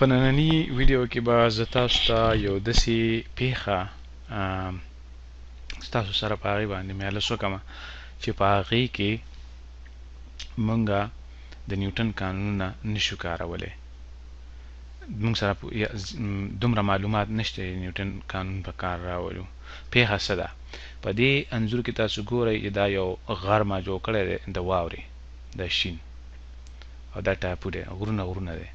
په نننی ویډیو کې به زه تاسو ته یو داسې پیښه ستاسو سره په هغې باندې میالس وکړم چې په هغې کې مونږ د نیوټن قانونونه نشو کارولی. مونږ سره دومره معلومات نشته چې نیوټن قانون په کار راولو. پیښه څه ده؟ په دې انځور کې تاسو ګورئ چې دا یو غر ما جوړ کړی دی د واورې، دا شین او دا ټاپو دی، غرونه غرونه دی.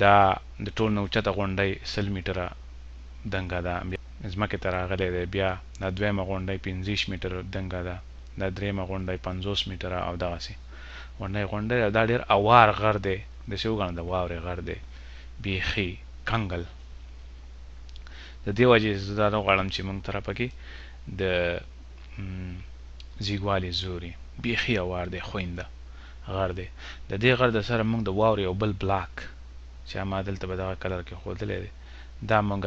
دا د ټول نه اوچته غونډۍ 100 میټره دنګه ده، بیا ځمکې ته راغلی دی. بیا دا دویمه غونډۍ 25 میټره دنګه ده، دا دریمه غونډۍ 50 میټره او دغسې غونډۍ غونډۍ ده. دا ډېر اوار غر دی، داسې وګڼه د واورې غر دی، بیخي کنګل. د دې وجې زه دا نه غواړم چې موږ تر پکې د زیږوالي زوري، بیخي اوار دی، خوینده غر دی. د دې غر د سره موږ د واورې یو بل بلاک چې ما دلته په دغه کلر کې ښودلی دی، دا موږ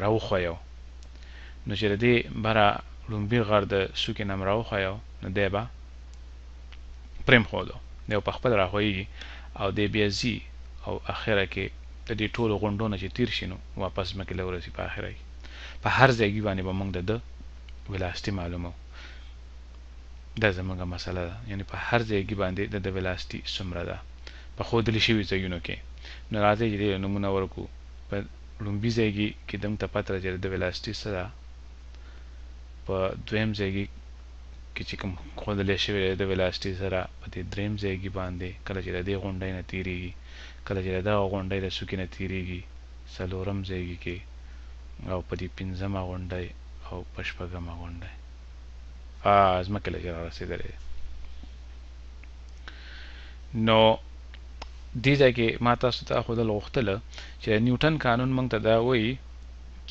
راوښویو. نو چې د دې بره ړومبي غر د څوکې نه هم راوښویو، نو دی به پرېمښودو، دی به په خپله راښویږي او دی بیا ځي او اخره کې د دې ټولو غونډو نه چې تیر شي نو واپس ځمکې له ورسي. په اخره کې په هر ځایګي باندې به موږ د ده ویلاسټي معلومو. دا زموږ مسله ده، یعنی په هر ځایګي باندې د ده ویلاسټي څومره ده په ښودل شوي ځایونو کې. نو راځئ چې دې له نمونه ورکړو. په لومبي ځایګي کې موږ ته پته ده چې د ده ویلاسټي څه ده، په دویم ځایګي کې چې کوم ښودلی شوی دی د ده ویلاسټي سره په دې دریم ځایګي باندې کله چې د دې غونډۍ نه تېرېږي، کله چې د دغه غونډۍ د څوکې نه تېرېږي څلورم ځایګي کې، او په دې پنځمه غونډۍ او په شپږمه غونډۍ ځمکې له چې رارسېدلی دی. نو دې ځای کې ما تاسو ته ښودل غوښتله چې د نیوټن قانون موږ ته دا وایي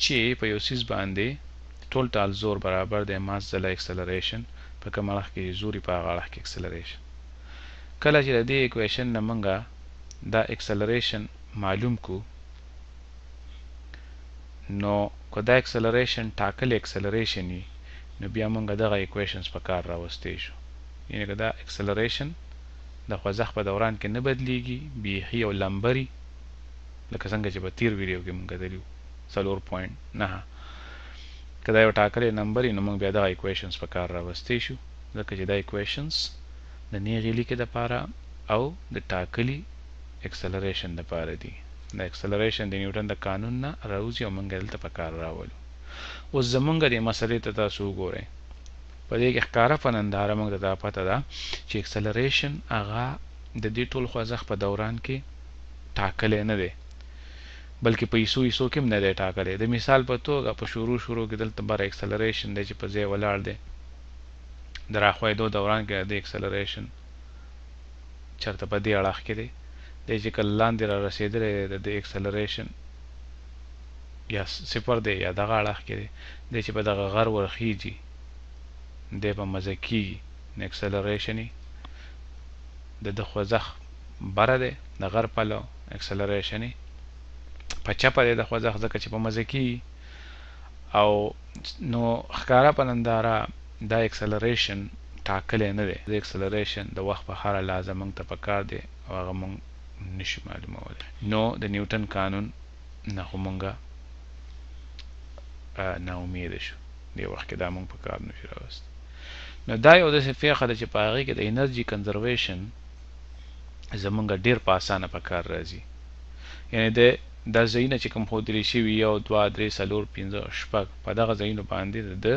چې په یو څیز باندې ټول ټال زور برابر دی ماس ځله اکسلریشن، په کوم اړخ کې چې زور وي په هغه اړخ کې اکسلریشن. کله چې د دې اکویشن نه موږ دا اکسلریشن معلوم کو، نو که دا اکسلریشن ټاکلی اکسلریشن وي نو بیا موږ دغه اکویشنز په کار راوستی شو. یعنی که دا اکسلریشن د خوځښت په دوران کې نه بدلیږي، بیخي یو لمبري، لکه څنګه چې په تیر ویډیو کې موږ کتلي وو 4.9، که دا یو ټاکلی نمبر وي نو موږ بیا دغه اکویشنز په کار راوستی شو، ځکه چې دا اکویشنز د نیغې لیکې دپاره او د ټاکلي اکسلریشن دپاره دي. د اکسلریشن د نیوټن د قانون نه راوځي او موږ دلته په کار راولو. اوس زمونږ دې مسلې ته تاسو وګورئ، په دې کې ښکاره په ننداره موږ ته دا پته ده چې اکسلریشن هغه د دې ټول خوځښت په دوران کې ټاکلی نه دی، بلکې په حصو حصو کې هم نه دی ټاکلی. د مثال په توګه په شروع شروع کې دلته بره اکسلریشن دی چې په ځای ولاړ دی، د راښویدو دوران کې د دې اکسلریشن چېرته په دې اړخ کې دی، دی چې کله لاندې را رسېدلی دی د دې اکسلریشن یا صفر دی یا دغه اړخ کې دی، دی چې په دغه غر ورخیږي دی په مزه کیږي، نو اکسلریشن یې د ده خوځښت بره دی د غر پلو، اکسلریشن یې په چپه دی د خوځښت ځکه چې په مزه کیږي. او نو ښکاره په ننداره دا اکسلریشن ټاکلی نه دی. د اکسلریشن د وخت په هره لحظه موږ ته پکار دی او هغه موږ نشو معلومولی. نو د نیوټن قانون نه خو موږ ناامیده شو دې وخت کې، دا موږ په کار نشو راوستی. نو دا یو داسې پېښه ده چې په هغې کې د انرژي کنزرویشن زمونږ ډېر په اسانه په کار راځي. یعنی د دا ځایونه چې کوم ښودلی شوي 1 2 3 4 5 6، په دغه ځایونو باندې د ده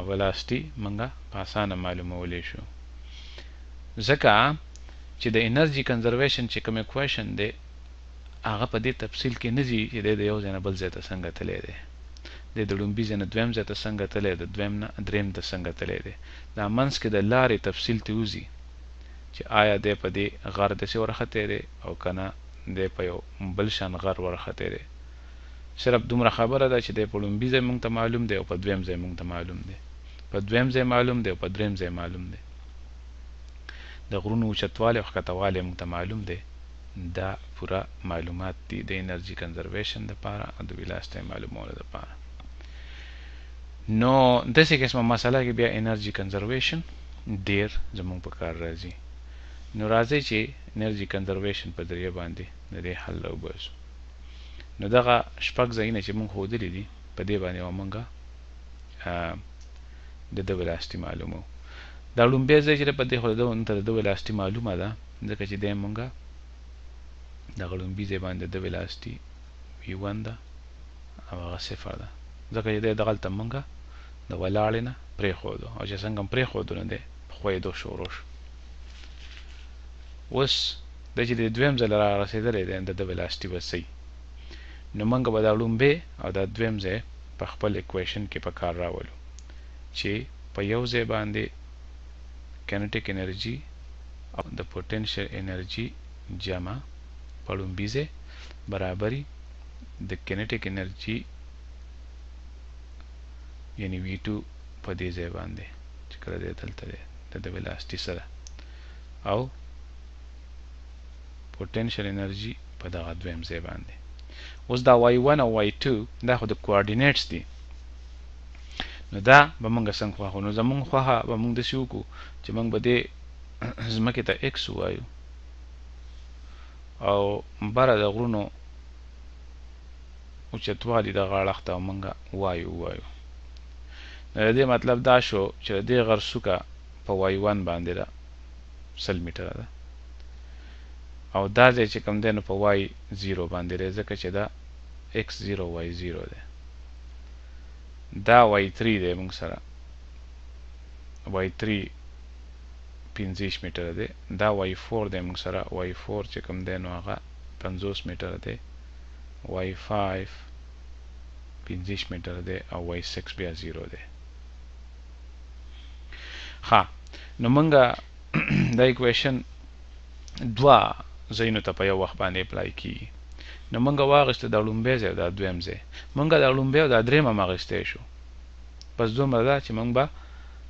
ولاسټي موږ په اسانه معلومولی شو، ځکه چې د انرژي کنزرویشن چې کوم اکویشن دی هغه په دې تفصیل کې نه ځي چې دی د یو ځای نه بل ځای ته څنګه تللی دی، دی د ړومبي ځای نه دویم ځای ته څنګه تللی، د دویم نه دریم ته څنګه تللی دی. دا منځ کې د لارې تفصیل ته وځي چې آیا دی په دې غر داسې ورختی دی او که نه دی په یو بل شان غر ورختی دی. صرف دومره خبره ده چې دی په ړومبي ځای موږ ته معلوم دی او په دویم ځای موږ ته معلوم دی، په دویم ځای معلوم دی او په دریم ځای معلوم دی. د غرونو اوچتوالی او ښکتوالی موږ ته معلوم دی. دا پوره معلومات دي د انرژي کنزرویشن دپاره او د ویلاسټۍ معلومولو دپاره. نو داسې قسمه مسله کې بیا انرژي کنزرویشن ډېر زموږ په کار راځي. نو راځئ چې انرژي کنزرویشن په ذریعه باندې د دې حل راوباسو. نو دغه شپږ ځایونه چې موږ ښودلي دي په دې باندې به موږ د ده ولاسټي معلومو. دا ړومبی ځای چې په دې خو د ده ته د ده ولاسټي معلومه ده، ځکه چې دی موږ دغه ړومبي ځای باندې د ده ولاسټي وي ون ده او هغه صفر ده، ځکه چې دی دغلته موږ د ولاړې نه پرېښودو او چې څنګه پرېښودو نو دی په ښویېدو شروع شو. اوس د چې د دویم ځل را رسېدلی دی د ده ولاسټي به څه وي؟ نو موږ به دا ړومبی او دا دویم ځای په خپل ایکویشن کې په کار راولو چې په یو ځای باندې کینټیک انرژي او د پوتنشل انرژي جمع په ړومبي ځای برابري د کینټیک انرژي یعنی وی 2 په دې ځای باندې چې کله دی دلته دی د د ویلاسټي سره او پوتنشل انرژي په دغه دویم ځای باندې. اوس دا وای 1 او وای 2 دا خو د کوارډینیټس دي، نو دا به مونږ څنګه خوښو؟ نو زمونږ خوښه به مونږ داسې وکړو چې مونږ به دې ځمکې ته ایکس ووایو او بره د غرونو اوچتوالي دغه اړخ ته مونږ وای ووایو. نو د دې مطلب دا شو چې د دې غر څوکه په وای 1 باندې ده 100 میټره ده او دا ځای چې کوم دی نو په وای 0 باندې دی، ځکه چې دا ایکس 0 وای 0 دی. دا وای 3 دی موږ سره، وای 3 25 میټره دی. دا وای 4 دی موږ سره، وای 4 چې کوم دی نو هغه 50 میټره دی، وای 5 25 میټره دی او وای 6 بیا 0 دی. ښه، نو موږ دا ایکویشن دوه ځایونو ته په یو وخت باندې اپلای کیږي. نو موږ واغسته دا ړومبی ځای او دا دویم ځای، موږ دا ړومبی او دا دریم هم اخیستی شو. بس دومره ده چې موږ به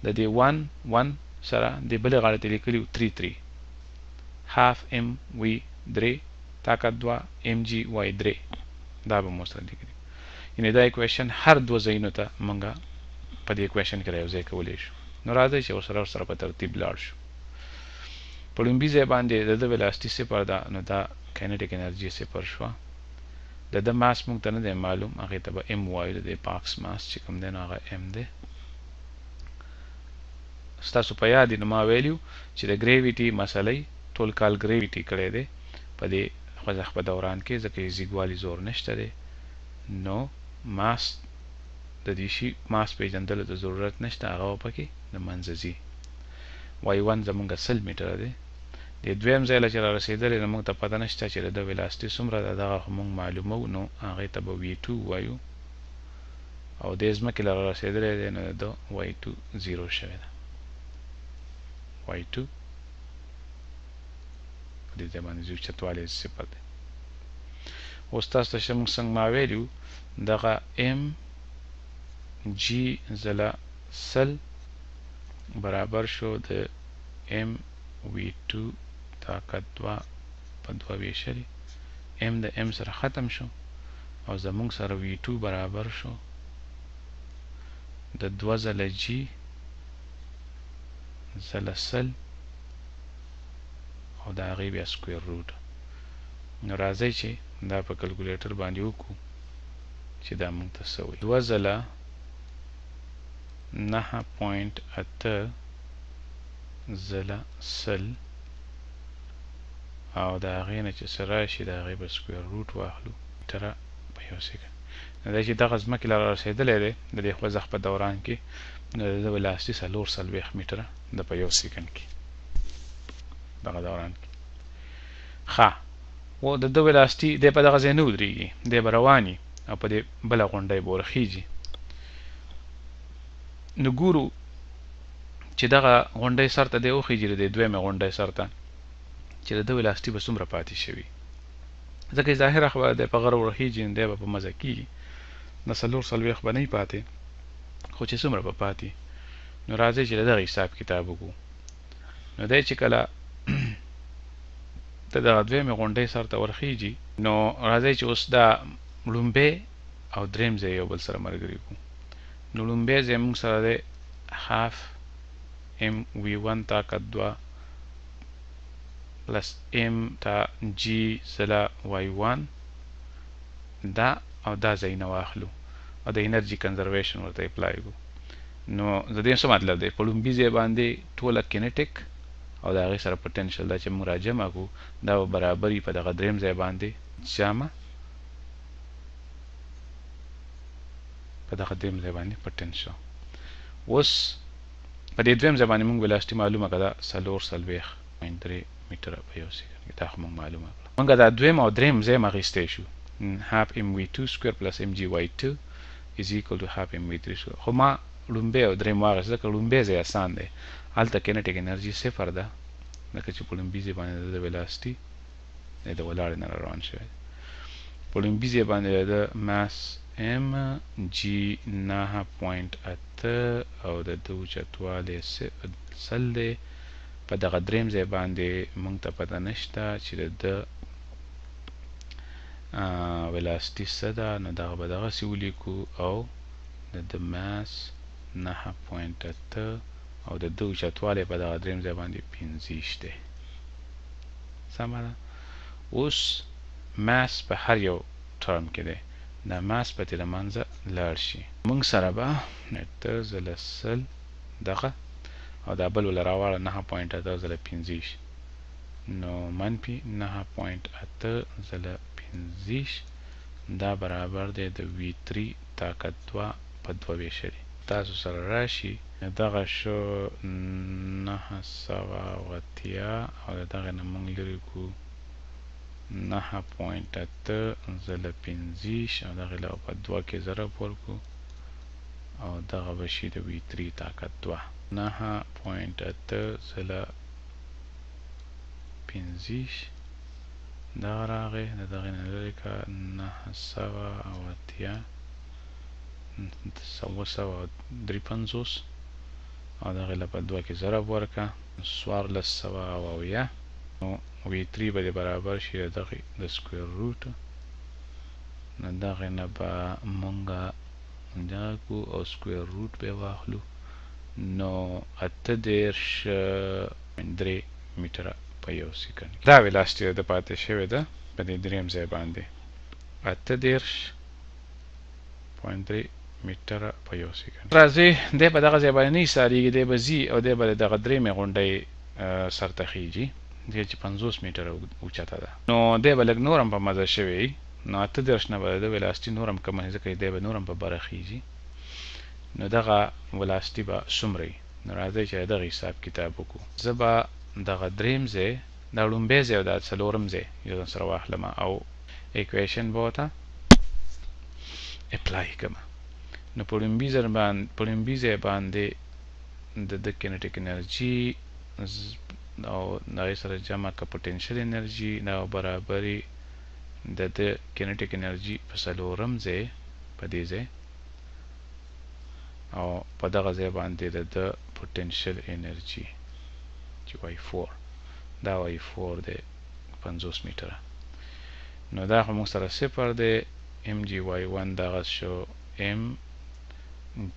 د دې 1 1 سره د بلې غاړې ته لیکلي وو 3 3 هاف ام وی 3 طاقت 2 ام جی وای 3، دا به مو سره لیکلي. یعنې دا ایکویشن هر دوه ځایونو ته موږ په دې ایکویشن کې رايوځای کولی شو. نو راځئ چې ورسره ورسره په ترتیب لاړ شو. په لومبي ځای باندې د ده ویلاسټي صفر ده، نو دا کینټیک انرژي صفر شوه. د ده ماس موږ ته نه دی معلوم، هغې ته به ام وایو. د دې باکس ماس چې کوم دی نو هغه ام دی. ستاسو په یاد نو ما ویلي چې د ګریویټي مسلې ټول کال ګریویټي کړی دی په دې خوځښت په دوران کې، ځکه یې زیږوالي زور نشته دی. نو ماس د دې شي ماس پېژندلو ته ضرورت نشته، هغه به پکې د منځه ځي. وای 1 زمونږ 100 میټره دی. د دویم ځای له چې را رسېدلی نو موږ ته پته نشته چې د ده ویلاسټي څومره ده، دغه خو موږ معلوموو، نو هغې ته به وی 2 وایو. او دې ځمکې له را رسېدلی دی نو د ده وای 2 0 شوې ده. وای 2 په دې ځای باندې اوچتوالی صفر دی. اوس تاسو ته چې موږ څنګه ما ویلي دغه ام جی ځله 100 برابر شو د ام وی 2 طاقت 2 په 2 ویشلې، ام د ام سره ختم شو او زمونږ سره وی 2 برابر شو د 2 ځله جی ځله 100 او د هغې بیا سکویر روټ. نو راځئ چې دا په کلکولیټر باندې وکړو چې دا موږ ته څه وایي. 2 ځله 9.8 ځله 100 او د هغې نه چې څه راشي د هغې به سکویر روټ واخلو تر په یو سیکنډ. نو دا چې دغه ځمکې له رارسېدلی دی د دې خوځښت په دوران کې، نو د ده ویلاسټي 44 میټره ده په یو سیکنډ کې دغه دوران کې. ښه، و د ده ویلاسټي دی په دغه ځای نه ودرېږي، دی به روان وي او په دې بله غونډۍ به ورخېږي. نو ګورو چې دغه غونډۍ سر ته دی وخېږي، د دې دویمې غونډۍ سر ته چې د ده ویلاسټي به څومره پاتې شوي، ځکه ظاهره خبره دی په غره ورخېږي نو دی به په مزه کېږي، د 44 به نه وي پاتې، خو چې څومره به پاتې. نو راځئ چې د دغه حساب کتاب وکړو. نو دی چې کله د دغه دویمې غونډۍ سر ته ورخېږي، نو راځئ چې اوس دا ړومبی او دریم ځای یو بل سره ملګري کړو. نو ړومبی ځای موږ سره دی هاف ام وی 1 طاقت 2 پلس ایم تا جی ځله وای 1 دا او دا ځایونه واخلو او د انرژي کنزرویشن ورته اپلای کو. نو د دې څه مطلب دی؟ په لومبي ځای باندې ټوله کینټیک او د هغې سره پوتنشل دا چې موږ راجمع کو دا به برابر وي په دغه دریم ځای باندې جمع په دغه دریم ځای باندې پوتنشل. اوس په دې دویم ځای باندې موږ ویلاسټي معلومه کړه، 44.3 میټره په یو سیکنډ کې، دا خو موږ معلومه کړه. موږ دا دویم او دریم ځای هم اخیستی شو، هاف ام وي 2 سکویر پلس ام جی وای 2 از ایکوال ټو هاف ام وي 3 سکویر. خو ما ړومبی او دریم واخیست ځکه ړومبی ځای اسان دی، هلته کینټیک انرژي صفر ده، ځکه چې په ړومبي ځای باندې د ویلاسټي د ولاړې نه روان شوی دی. په ړومبي ځای باندې د ماس ام جی 9.8 او د ده اوچتوالی 100 دی. په دغه دریم ځای باندې موږ ته پته نشته چې د ده ویلاسټي څه ده، نو دغه به دغسې ولیکو او د ده ماس 9.8 او د ده اوچتوالی په دغه دریم ځای باندې 25 دی. سمه ده. اوس ماس په هر یو ټرم کې دی، دا ماس به ترې له منځه لاړ شي. موږ سره به 8 ځله 100 دغه او دا بل وله راواړه 9.8 ځله 25، نو منفي 9.8 ځله 25 دا برابر دی د وي 3 طاقت 2 په 2 ویشلې. تاسو سره راشي دغه شو 980 او د دغې نه موږ لرې کړو 9.8 ځله 25 او دغې له په 2 کې ضرب ورکړو او دغه به شي د وي 3 طاقت 2. 9.8 ځله 25 دغه راغی، د دغې نه لرې کړه 980 753 او دغې له په 2 کې ضرب ورکړه 1470. نو وي 3 به دې برابر شي د دغې د سکویر روټ، نو دغې نه به مونږ دغه کړو او سکویر روټ به یې واخلو، نو 38.3 میټره په یو سیکنډ. دا ویلاسټي د پاتې شوې ده په دې دریم ځای باندې 38.3 میټره په یو سیکنډ. راځي دی په دغه ځای باندې نه ایسارېږي، دی به ځي او دی به د دغه درېیمې غونډۍ سر ته خېژي، دی چې 50 میټره اوچته ده، نو دی به لږ نور هم په مزه شوی، نو 38 نه به د ده ویلاسټي نور هم کمه شي ځکه دی به نور هم په بره خېژي، نو دغه ولاسټي به څومره وي؟ نو راځئ چې دغه حساب کتاب وکړو. زه به دغه دریم ځای، دا ړومبی ځای او دا څلورم ځای یو ځل سره واخلم او ایکویشن به ورته اپلای کړم. نو په ړومبي ځل باندې، په ړومبي ځای باندې د ده کینټیک انرژي او هغې سره جمع که پوتنشل انرژي، دا برابري د ده کینټیک انرژي په څلورم ځای په دې ځای او په دغه ځای باندې د ده پوتنشل انرژي چې وای 4، دا وای 4 دی 50 میټره. نو دا خو موږ سره صفر دی، ام جی وای 1 دغه شو ام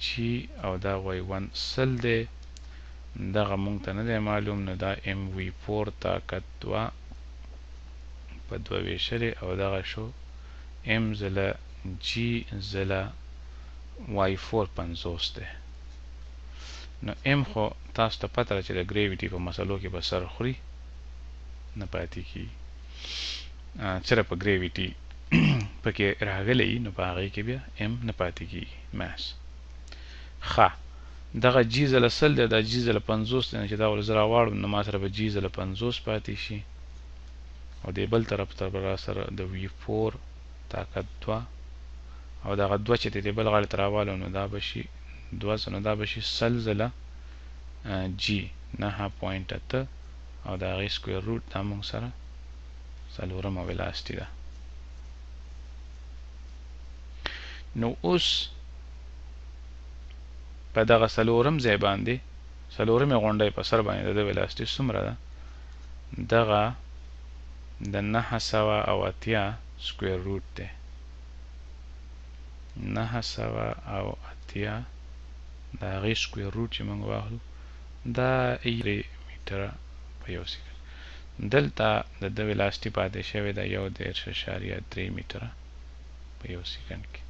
جی او دا وای 1 100 دی، دغه مونږ ته نه دی معلوم، نو دا ام وی 4 طاقت 2 په 2 ویشلې او دغه شو ام ځله جی ځله وای 4 50 دی. نو ام خو تاسو ته پته ده چې د ګریویټي په مسلو کې به سر خوري نه پاتې کېږي، چېرې په ګریویټي پکې راغلی نو په هغې کې بیا ام نه پاتې کېږي ماس. ښه دغه جی ځله 100 دی، دا جی ځله 50 دی، نو چې دا ول زه راواړم نو ما سره به جی ځله 50 پاتې شي او دې بل طرف ته به را سره د وی 4 طاقت 2 او دغه 2 چې دې بل غاړې ته راوالو نو دا به شي 2، نو دا به شي 100 ځله جی 9.8 او د هغې سکویر روټ دا موږ سره څلورمه ویلاسټي ده. نو اوس په دغه څلورم ځای باندې څلورمې غونډۍ په سر باندې د ده ویلاسټي څومره ده؟ دغه د 980 سکویر روټ دی، 980 د هغې سکویر روټ چې موږ واخلو دا 3 میټره په یو سیکنډ. دلته د ده ویلاسټي پاتې شوې ده 31.3 میټره په یو سیکنډ کې.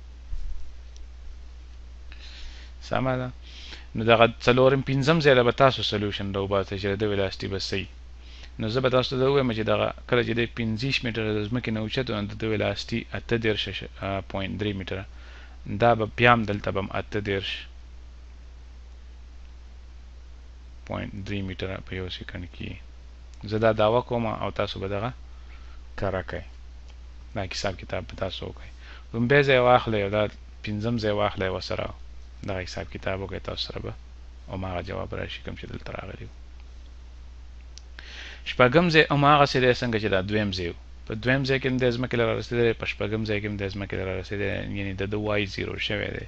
سمه ده. نو دغه څلورم پنځم ځای له به تاسو سلوشن راوباسئ چې د ده ویلاسټي به څه وي. نو زه به تاسو ته دا ووایم چې دغه کله چې دی 25 میټره د ځمکې نه اوچت و، نو د ده ویلاسټي 38.3 میټره، دا به بیا هم دلته به هم 38.3 میټره په یو سیکنډ کې. زه دا دعوه کوم او تاسو به دغه کره کوئ، دا حساب کتاب به تاسو وکړئ. لومبی ځای واخلئ او دا پنځم ځای واخلئ، ورسره دغه حساب کتاب وکړئ، تاسو سره به هماغه جواب راشي کوم چې دلته راغلی و. شپږم ځای هماغسې دی څنګه چې دا دویم ځای و. په دویم ځای کې هم دی ځمکې له رارسېدلی، په شپږم ځای کې هم دی ځمکې له رارسېدلی، یعنې د ده وای زیرو شوی دی،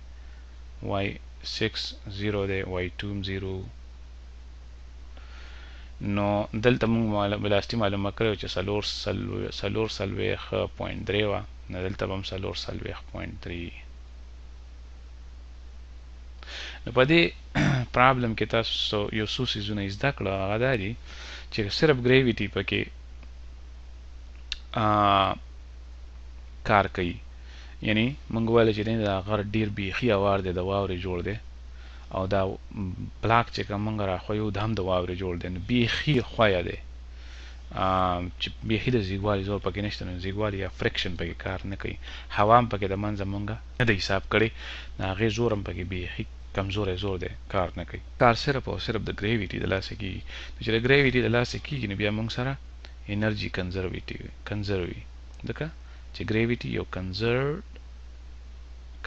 وای 6 زیرو دی، وای 2 هم زیرو. نو دلته موږ ویلاسټي معلومه کړې چې 44.3 وه، نو دلته به هم 44.3. نو په دې پرابلم کې تاسو یو څو څیزونه زده کړه، هغه دا دي چې صرف ګریویټي پکې کار کوي. یعنی موږ ویل چې دا غر ډیر بیخي اوار دی، د واورې جوړ دی، او دا بلاک چې کوم موږ راخویو دا هم د واورې جوړ دی، نو بیخي خویه دی چې بیخي د زیږوالي زور پکې نشته، نو زیږوالي یا فریکشن پکې کار نه کوي، هوا هم پکې د منځه مونږ نه دی حساب کړی، د هغې زور هم پکې بیخي کمزوری زور دی، کار نه کوي. کار صرف او صرف د ګریویټي د لاسه کیږي. نو چې د ګریویټي د لاسه کیږي نو بیا مونږ سره انرژي کنزروي، ځکه چې ګریویټي یو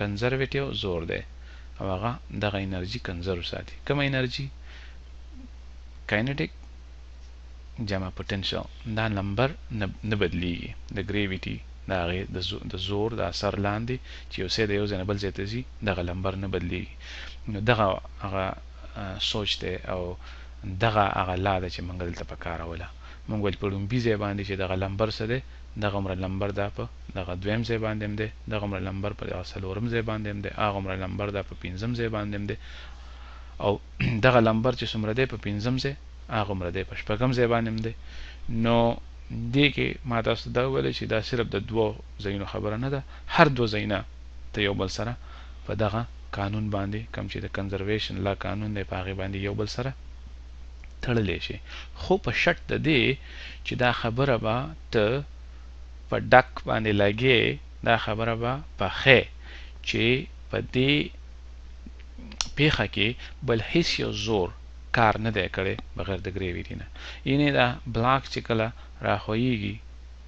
کنزرویټیو زور دی او هغه دغه انرژي کنزرو ساتي. کومه انرژي؟ کاینټیک جمع پوتنشل، دا نمبر نه بدلیږي د ګریویټي د هغې د زور د اثر لاندې چې یو څه د یو ځای نه بل ځای ته ځي، دغه لمبر نه بدلیږي. نو دغه هغه سوچ دی او دغه هغه لا ده چې موږ دلته په کاروله. موږ ویل په لومبي ځای باندې چې دغه لمبر څه دی، دغه عمره لمبر دا په دغه دویم ځای باندې هم دی، دغه عمره لمبر په دغه څلورم ځای باندې هم دی، هغه عمره لمبر دا په پنځم ځای باندې هم دی، او دغه لمبر چې څومره دی په پنځم ځای، هغه عمره دی په شپږم ځای باندې هم دی. نو دې کې ما تاسو ته دا وویل چې دا صرف د دوو ځایونو خبره نه ده، هر دوه ځایونه ته یو بل سره په دغه قانون باندې کوم چې د کنزرویشن لا قانون دی په هغې باندې یو بل سره تړلی شي، خو په شرط د دې چې دا خبره به ته په ډک باندې لګې، دا خبره به پخې چې په دې پیښه کې بل هیڅ یو زور کار نه دی کړی بغیر د ګریویټي نه. یعنې دا بلاک چې کله راښویږي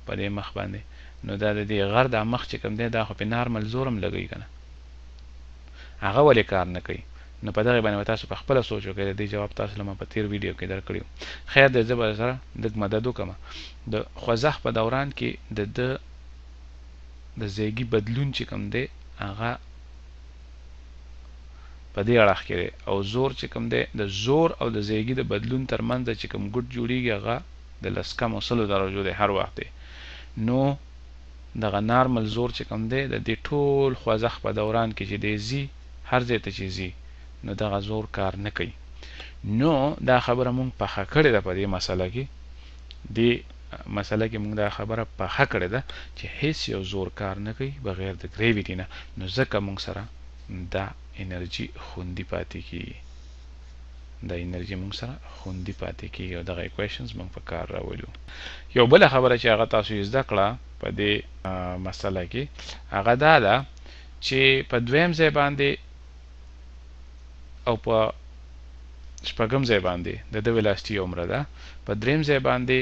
په دې مخ باندې، نو دا د دې غر دا مخ چې کوم دی دا خو په نارمل زور هم لګوي که نه، هغه ولې کار نه کوي؟ نو په دغې باندې به تاسو په خپله سوچ وکړئ. د دې جواب تاسو له ما په تیر ویډیو کې درکړی و. خیر دی، زه به سره لږ مدد وکړم. د خوځښت په دوران کې د ده د ځایګي بدلون چې کوم دی هغه په دې اړخ کې دی، او زور چې کوم دی د زور او د ځایګي د بدلون ترمنځ چې کوم ګډ جوړیږي هغه د لس کم او سلو درجو دی هر وخت دی. نو دغه نارمل زور چې کوم دی د دې ټول خوځښت په دوران کې چې دی ځي هر ځای ته چې ځي نو دغه زور کار نه کوي. نو دا خبره مونږ پخه کړې ده په دې مسله کې، دې مسله کې مونږ دا خبره پخه کړې ده چې هیڅ یو زور کار نه کوي بغیر د ګریویټي نه، نو ځکه مونږ سره دا انرژي خوندي پاتې کیږي، دا انرژي مونږ سره خوندي پاتې کیږي او دغه ایکویشنز مونږ په کار راولو. یو بله خبره چې هغه تاسو یې زده کړه په دې مسله کې هغه دا ده چې په دویم ځای باندې او په شپږم ځای باندې د ده ویلاسټي عمره ده، په دریم ځای باندې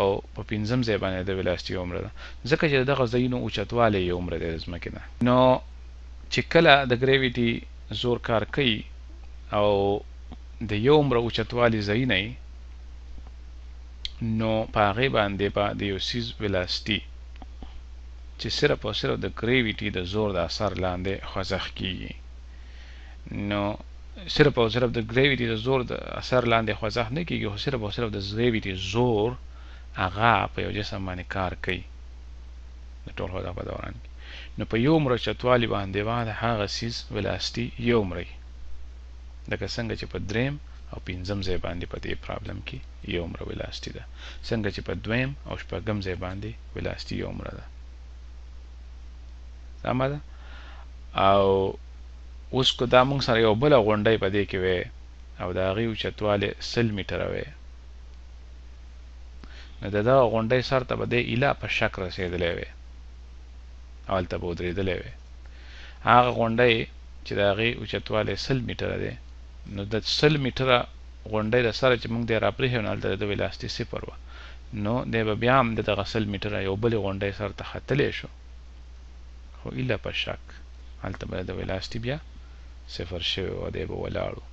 او په پنځم ځای باندې د ویلاسټي عمره ده، ځکه چې دغه ځایونو اوچتوالی یې عمره دی د ځمکې نه. نو چې کله د ګریویټي زور کار کوي او د یو عمره اوچتوالي ځایونه یې، نو په هغې باندې به د یو څیز ویلاسټي چې صرف او صرف د ګریویټي د زور د اثر لاندې خوځښت کیږي، نو صرف او صرف د ګریویټي د زور د اثر لاندې خوځښت نه کیږي، خو صرف او صرف د ګریویټي زور هغه په یو جسم باندې کار کوي د ټول خوځښت په دوران کې. نو په یو عمره چتوالي باندې به د هغه څیز ویلاسټي یو عمره وي، لکه څنګه چې په دریم او پنځم ځای باندې په دې پرابلم کې یو عمره ویلاسټي ده، څنګه چې په دویم او شپږم ځای باندې ویلاسټي یو عمره ده. سمه ده. او اوس که دا موږ سره یو بله غونډۍ په دې کې وی او د هغې اوچتوالی 100 میټره وی، نو د دغه غونډۍ سر ته به دی ایله په شک رسېدلی وی او هلته به ودرېدلی وی. هغه غونډۍ چې د هغې اوچتوالی 100 میټره دی، نو د 100 میټره غونډۍ د سره چې موږ دی راپرېښی، نو هلته د ده ویلاسټي صفر وه، نو دی به بیا هم د دغه 100 میټره یو بلې غونډۍ سر ته ختلی شو، خو ایله په شک هلته به د ویلاسټي بیا صفر شوی و، دی به ولاړو.